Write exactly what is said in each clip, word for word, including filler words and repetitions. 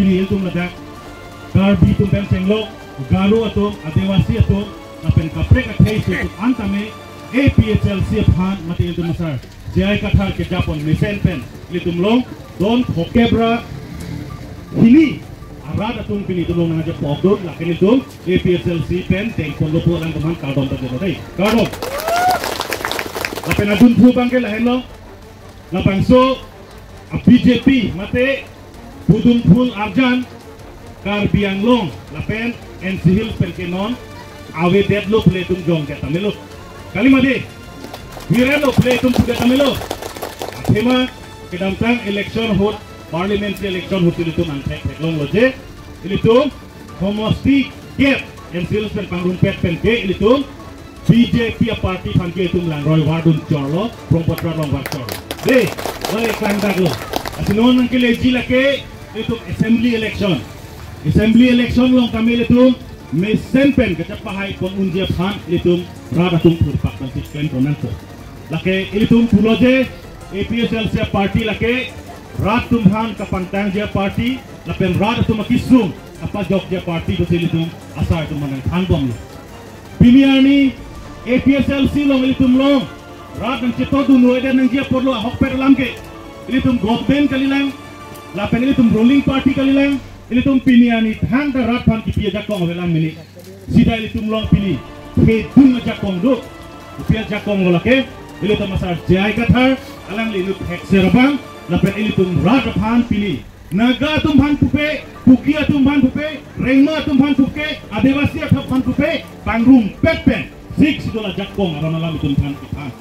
Pini ilitum ladak Karbi atum pen chenglok, Garo atum, Adivasi atum, lapen kaprek akhei atum an tame A P H L C aphan mate ilitum asar J I Kathar kejapon mesen pen ilitum along don thokep ra hini arat atum pini ilitum along nangjapo-ok dun, lake ilitum A P H L C pen dengpon lo pu alanglitum aphan kardom ta dolo dei. Kardom. Lapen adunthu abangke lahenlo, labangso a B J P mate Budumphul Arjan Karbi Anglong lapen N C Hills pen ke non avedetlo pu ilitum jongdet tame lo. Kali mati. Viralo pu ilitum pudet tame lo. Athema kedamtang election ahut, parliamentary election ahut ilitum angthek theklonglo je ilitum homosti gap N C Hills pen pangrumpet pen ke ilitum B J P a party aphan ke ilitum langroi vardun chorlo, Brahmaputra along var chorlo. Dei, lo eklang daklo. Lasi non nangkeleji lake ilitum assembly election. Assembly election along tame ilitum mesen pen kachepahai pon unji aphan ilitum rat atum thurpak tangsi klempon nangkok. Lake ilitum pulo je A P H L C a party lake rat atum aphan kapangtangji a party, lapen rat atum akesung kapajokji a party pusi ilitum asar atum aphan nangthanbomlo. Pini arni A P H L C along ilitum along rat nangchetongdun noi dan nangji apotlo ahokpet alam ke. Ilitum government kalilang, lapen ilitum ruling party kalilang, ilitum pini arni thangta rat aphan kipi ajakong avelang mini. Sita ilitum along pini kedung ajakong do. Kopi ajakong lo lake, ilitum asar J I Kathar, alangli inut thekser abang, lapen ilitum rat aphan pini Naga atum aphan pupe, Kuki atum aphan pupe, Rengma atum aphan pupe, Adivasi atum aphan pupe, pangrumpet pen Sixth Schedule ajakong aron alam itum aphan kethan.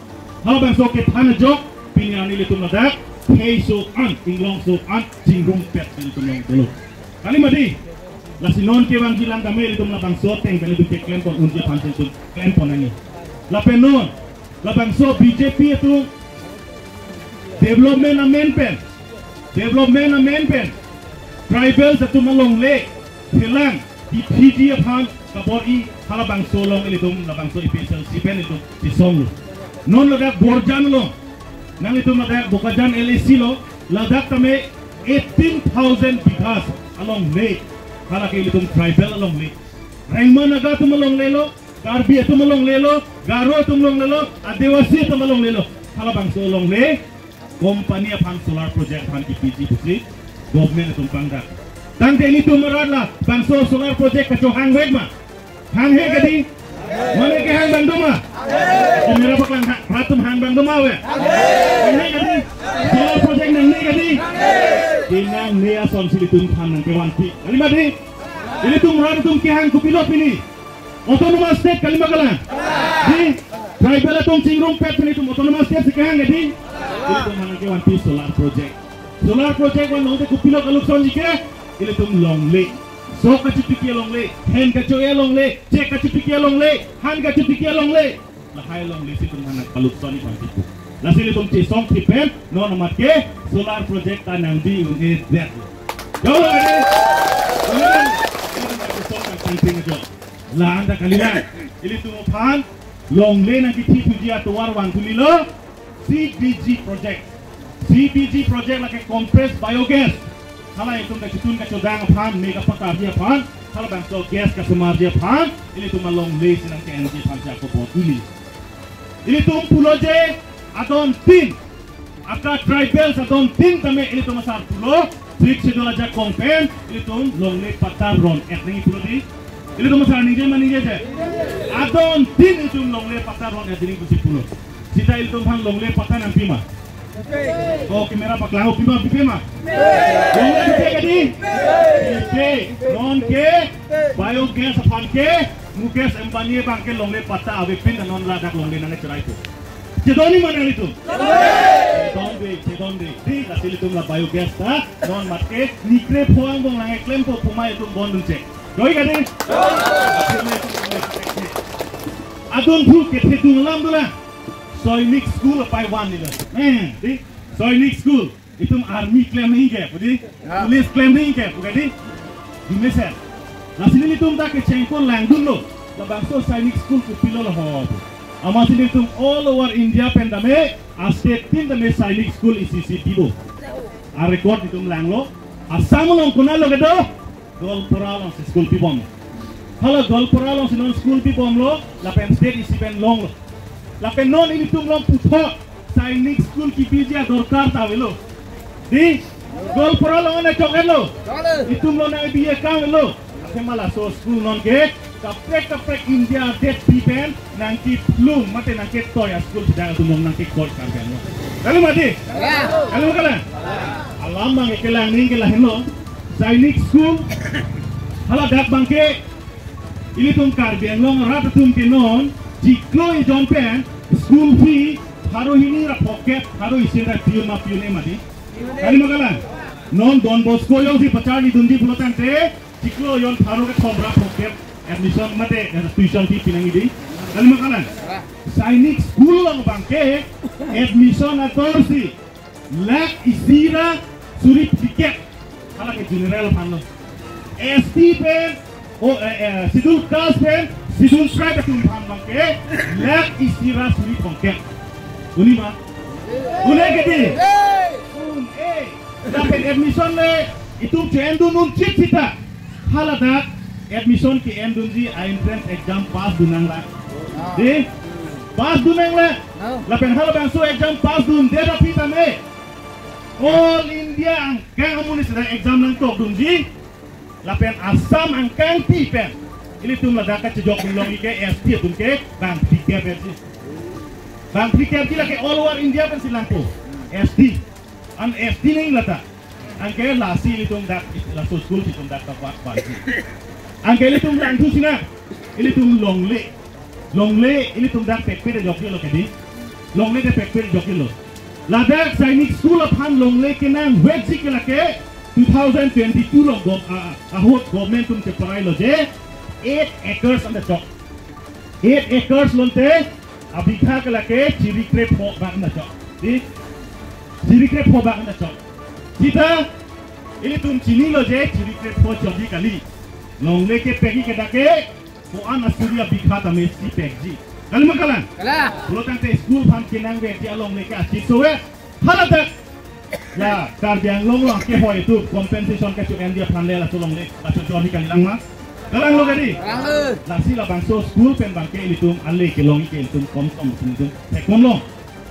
Halabangso kethan ajok, pini arni ilitum ladak, khei so-an, inglong so-an, chingrumpet pen itum along dolo. Kali mati, lasi non kevangji alam tame ilitum labangso ateng pen ilitum keklempon unji aphan si ilitum klempon nangji. Lapen non, labangso B J P atum development amen pen, development amen pen, tribals atum alongle, thelang, dipiji aphan, kabor-i, halabangso along ilitum, labangso A P H L C pen ilitum, chisong lo. Non ladak Borjan along, nanglitum ladak Bokajan L A C lo, ladak tame eighteen thousand bighas alongle, halake ilitum tribal alongle. Rengma Naga atum alongle lo, Karbi atum alongle lo, Garo atum alongle lo, Adivasi atum alongle lo. Halabangso alongle, company aphan solar project aphan kipiji pusi, government atum pangdak. Tangte ilitum arat labangso solar project kachohang vek ma? Hanghe kadi? Mane kehang abang do ma? Camera paklang ha, rat atum hang abang do ma ave? Hanghe kadi? Solar project nangne kadi? Kenangne asonsi ilitum aphan nangkevanpi. Kali mati? Ilitum rat atum kehang kopilo pini? Autonomous state kali ma kalang? Di, tribal atum chingrumpet pen itum autonomous state si kehang ya di? Ilitum aphan nangkevanpi solar project. Solar project vanlongte kopilo kalukson ji ke? Ilitum longle. Sok kachepiki alongle, hen kacho-e alongle, chek kachepiki alongle, han kachepiki alongle. Lahai alongle si itum aphan nangkalukson ji vanpipo. Lasi ilitum chesong thip pen, non amat ke solar project ta nangdi un-edet. Jalo ade. Ilitum chesong nangkangting ajo. La-an ta kalilang. Ilitum aphan longle nangkithithuji atovar vanthu lilo C B G project. C B G project lake compressed biogas. Hala itum kachetun kachodang aphan, me kapakarji aphan, halabangso gas kasemarji aphan, ilitum alongle si nangke-enji aphan si ako bot ili. Ilitum pulo je adon tin, aka tribals adon tin tame ilitum asar pulo, Sixth Schedule ajakong pen, ilitum longle patta ron-et nangji pulo di. Ilitum asar ningje ma ningjeje? Adon tin ilitum longle patta ron-et nangji pusi pulo. Sita ilitum aphan longle patta nangpi ma? Ko camera paklang, pipe ma, pipe ma? Longle pipe kadi? Pipe. Non ke biogas aphan ke Mukesh Ambani abang ke longle patta avepin, non ladak longle nangcheraipo. Chedon ji ma nanglitum? Chedon dei, chedon dei. Di, lasi ilitum la biogas ta, non amat ke nikre pho angbong nangkeklempo pu ma itum bondun che. Doi kadi? Adunthu kethedung alam dolang. Sainik School apai vanlo. Eh, di, Sainik School. Itum army klem nangji ke, pu di? Ya. Police klem nangji ke, pu kadi? Di mesen. Lasi nelitum ta kechengkon langdunlo. Labangso Sainik School kopilo lo ho. Amatsi nelitum all over India pen tame, a state tin tame Sainik School isi isi dipo. A record itum langlo. Assam along konat lo kedo? Goalpara alongsi school pibom. Hala Goalpara alongsi non school pibomlo, lapen state isi pen longlo. Lapen non ilitum along puthot Sainik school kibiji adorkar ta avelo. Di, Goalpara along nangchok-etlo. Itum along nang-ebi akam avelo. Athema laso school non ke kaprek kaprek India adetpi pen nangkeplung mate nangketoi a-school sida atum along nangkekoi Karbi Anglong. Kali mati? Kali ma kalang? Alam abang kelang ning ke lahenlo. Sainik school, haladak abangke ilitum Karbi Anglong arat atum ke non chiklo ejon pen school fee pharo hini ra phokep, pharo isi ra pi-un ma pi-un-e mati. Kali ma kalang? Non Don Bosco alongsi pacharlidunji pulotangte chiklo ejon pharo kethom ra phokep admission mate, eh, tuition fee pinangji di. Kali ma kalang? Sainik school along abangke admission akorsi lakh isi ra suri phlikep. Halake general aphanlo. S T pen, o, eh, eh, schedule caste pen, schedule tribe atum aphan abangke lakh isi ra suri phongkep. Un-e ma? Un-e ke di? Un-e. Lapen admission le itum che-endun un chit sita. Haladak admission ke-endunji a-entrance exam pass dun nanglang. Di? Pass dun nanglang. Lapen halabangso exam pass dundet aphi tame all India angkang amonit sida exam nangtokdunji. Lapen Assam angkangpi pen ilitum ladak kachejokdun longji ke S T atum ke bang phlikep ji. Bang phlikep ji lake all over India pensi langpo. S T. An S T ning lata. Anke lasi ilitum dak, laso school si itum dak ta vak vak ji. Anke ilitum langthu sinang, ilitum longle. Longle ilitum dak pekpet jokjelo ke di. Longle de pekpet jokjelo. Ladak Sainik school aphan longle kenangvekji ke lake two thousand twenty-two along gov-, a, a, ahut government atum cheparailo je eight acres anta chok. Eight acres lote abigha ke lake chiri krepho bak anta chok. Di? Chiri krepho bak anta chok. Sita ilitum chinilo je chiri krepho chokji kali. Longle kepekji ke dak ke ko-an asuri abigha tame si pekji. Kali ma kalang? Kalang. Pulotangte school aphan kenangvekji alongle ke achit sove. Haladak la Karbi Anglong along kehoi atum compensation kecho-enji aphan le laso longle laso chokji kalilang ma? Kalanglo ke di? Kalanglo. Lasi labangso school pen abangke ilitum ale kelongji ke ilitum komsom ilitum theklonglo.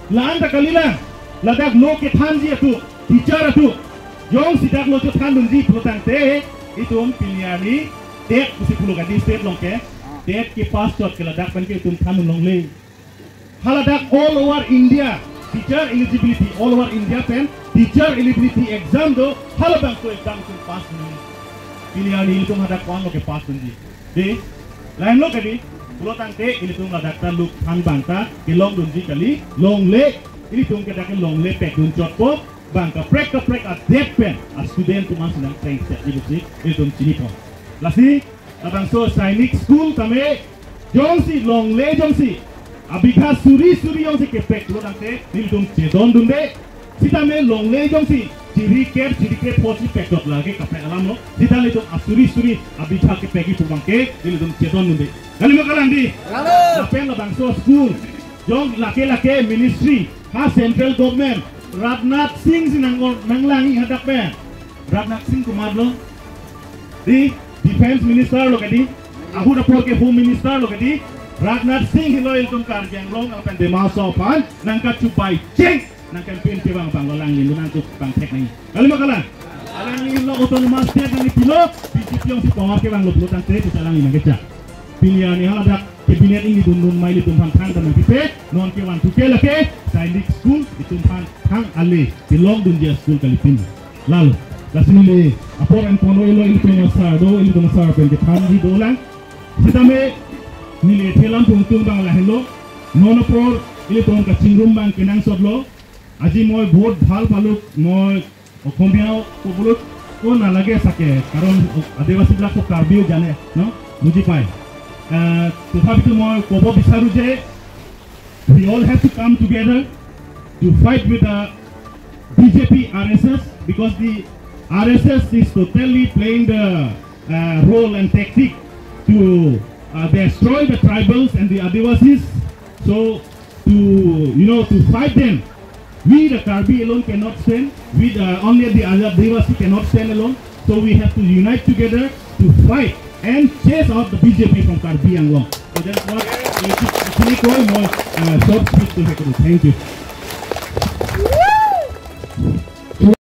La-an ta kalilang, ladak lo kethanji atum, teacher atum, jongsi dak lo chothandunji pulotangte itum pini arni TET pusi pulo ke di state along ke, TET kepass chot ke ladak pen ke itum thandun longle. Haladak all over India teacher eligibility, all over India pen teacher eligibility exam do, halabangso exam itum pass dunji. Pini arni ilitum hadak ko-anlo kepass dunji? Di, lahenlo ke di, pulotangte ilitum ladak ta luk than abang ta kelongdunji kali, longle, ilitum ke dak ke longle pekdun chotpo, bang kaprek kaprek adet pen a-student atum an si nangchengsetji pusi ilitum chinipon. Lasi labangso Sainik school tame jongsi longle jongsi abigha suri suri jongsi kepek pulotangte nelitum chedondunde. Sitame longle jongsi chiri krep chiri krepho si pekchot lake kaprek alamlo. Sita nelitum asuri suri abigha kepekji pu abangke nelitum chedondunde. Kali ma kalang di? Kalanglo. Lapen labangso school jong lake lake ministry ha central government Rajnath Singh si nang nanglangji hadak pen. Rajnath Singh komatlo? Di, Defense Minister lo ke di? Ahut apor ke Home Minister lo ke di? Rajnath Singh helo ilitum Karbi Anglong lapen Dima Hasao aphan nangkachubai cheng nang campaign kevang abang lo, alanglilo nangchobang thek nangji. Kali ma kalang? Alanglilo autonomous state nangpilo, B J P jongsi power kevanglo pulotangte, pisa alangli nangkechak. Pini arni haladak cabinet ingnidundun ma ilitum aphan thangta nangpipe, non kevangthu ke lake Sainik school, itum aphan thang ale kelongdunji a-school kali pini. Lalo, lasi neli apor enpon oi lo, ilitum asar do, ilitum asar pen kethanji dolang. Sitame neli thelam pungtung abang lahenlo, non apor ilitum kachingrum abang kenangsotlo. আজি মই বহুত ভাল পালো, মই অসমীয়া ক'বলৈ একো নালাগে চাগে, কাৰণ আদিবাসীবিলাক চব কাৰ্বিও জানে ন, বুজি পায়। আহ, তথাপিতো মই ক'ব বিচাৰোঁ যে we all have to come together to fight with the B J P R S S, because the R S S is totally playing the, uh, role and tactic to, uh, destroy the tribals and the Adivasis. So to, you know, to fight them, We, the Karbi alone cannot stand. We, the, only the Adivasi cannot stand alone. So we have to unite together to fight and chase out the B J P from Karbi Anglong. So that's what, uh, short speech to Hekuru. Thank you.